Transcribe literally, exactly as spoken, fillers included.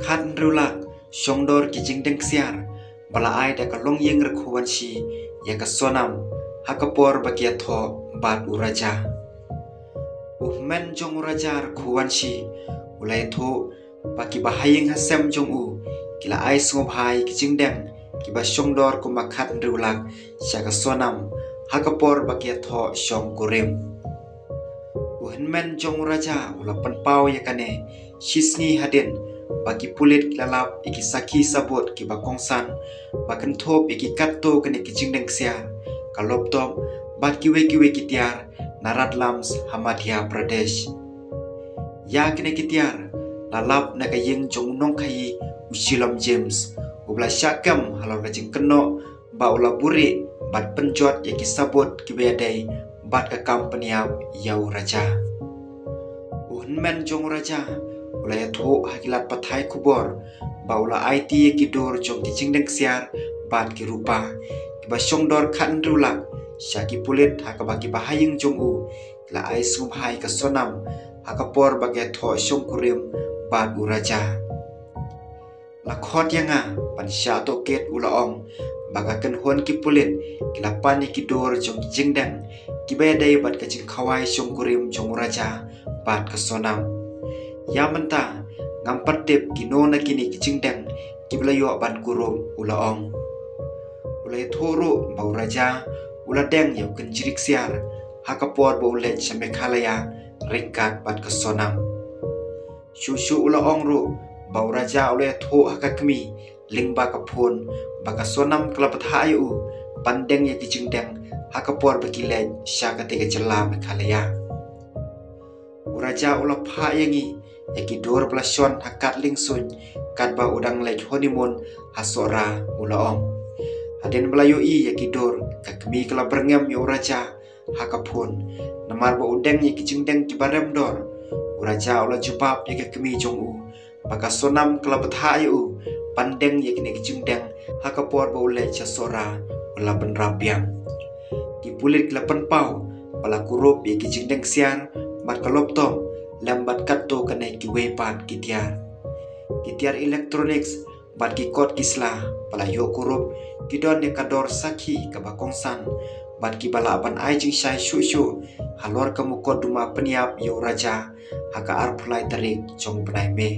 khat hynriew lak shongdor ki jingdeng ksiar ba la ai da ka longïing Rkhuwanshi ïa ka Sonam ha ka por ba ki ïathoh bad u Raja. U hynmen jong u Raja Rkhuwanshi u la ïathuh ba ki bahaïing hasem jong u ki la ai sngewbha ïa ki jingdeng kiba shongdor kumba khat hynriew lak sha ka Sonam ha ka por ba ki ïathoh shongkurim. U hynmen jong u Raja u la pynpaw ïa kane shisngi hadien ba ki pulit ki la lap ïa ki sakhi sabut kiba kongsan ba kynthup ïa ki katto katne ki jingdeng ksiar, ka laptop bad kiwei kiwei ki tiar na Ratlam ha Madhya Pradesh. Ïa kine ki tiar la lap na ka ïing jong u nongkhaïi u Shilom James, uba la shah kem halor ka jingkynnoh ba u la buhrieh bad pynjot ïa ki sabut kiba ïadei bad ka kam pynïap ïa u Raja. U hynmen jong u Raja u la ïathuh ha ki lad pathai khubor ba u la aiti ïa ki dur jong ki jingdeng ksiar bad ki rupa kiba shongdor khat hynriew lak sha ki pulit, ha kaba ki bahaïing jong u ki la ai sngewbha ïa ka Sonam ha ka por ba ki ïathoh shongkurim bad u Raja. La khot ïa nga ban shah tohkit, u la ong, ba ka kynhun ki pulit ki la pan ïa ki dur jong ki jingdeng kiba ïadei bad ka jingkhawai shongkurim jong u Raja bad ka Sonam. Ïa mynta ngam pat tip kino na kine ki jingdeng kiba la ïoh ban kurup, u la ong. U la ïathuh ruh ba u Raja u la deng ïa u kynjri ksiar ha ka por ba u leit sha Meghalaya ryngkat bad ka Sonam. Shuh shuh u la ong ruh ba u Raja u la ïathuh ha ka kmie lyngba ka phone ba ka Sonam ka la bthah ïa u ban deng ïa ki jingdeng ha ka por ba ki leit sha katei ka jylla Meghalaya. U Raja u la phah ïa ngi ïa ki dur ba la shon ha kad lieng suiñ katba u dang leit honeymoon ha Sohra, u la ong. Hadien ba la ïohi ïa ki dur, ka kmie ka la byrngem ïa u Raja ha ka phone namar ba u deng ïa ki jingdeng kiba rem dor. U Raja u la jubab ïa ka kmie jong u ba ka Sonam ka la bthah ïa u ban deng ïa kine ki jingdeng ha ka por ba u leit sha Sohra, u la bynrap biang. Ki pulit ki la pynpaw ba la kurup ïa ki jingdeng ksiar bad ka laptop lem bad katto katne kiwei pat ki tiar. Ki tiar electronics bad ki kot ki sla ba la ïoh kurup ki don ïa ka dor sakhi kaba kongsan bad kiba lah ban ai jingshai shuh shuh halor ka mukotduma pynïap ïa u Raja ha ka arphew lai tarik jong u bnai May.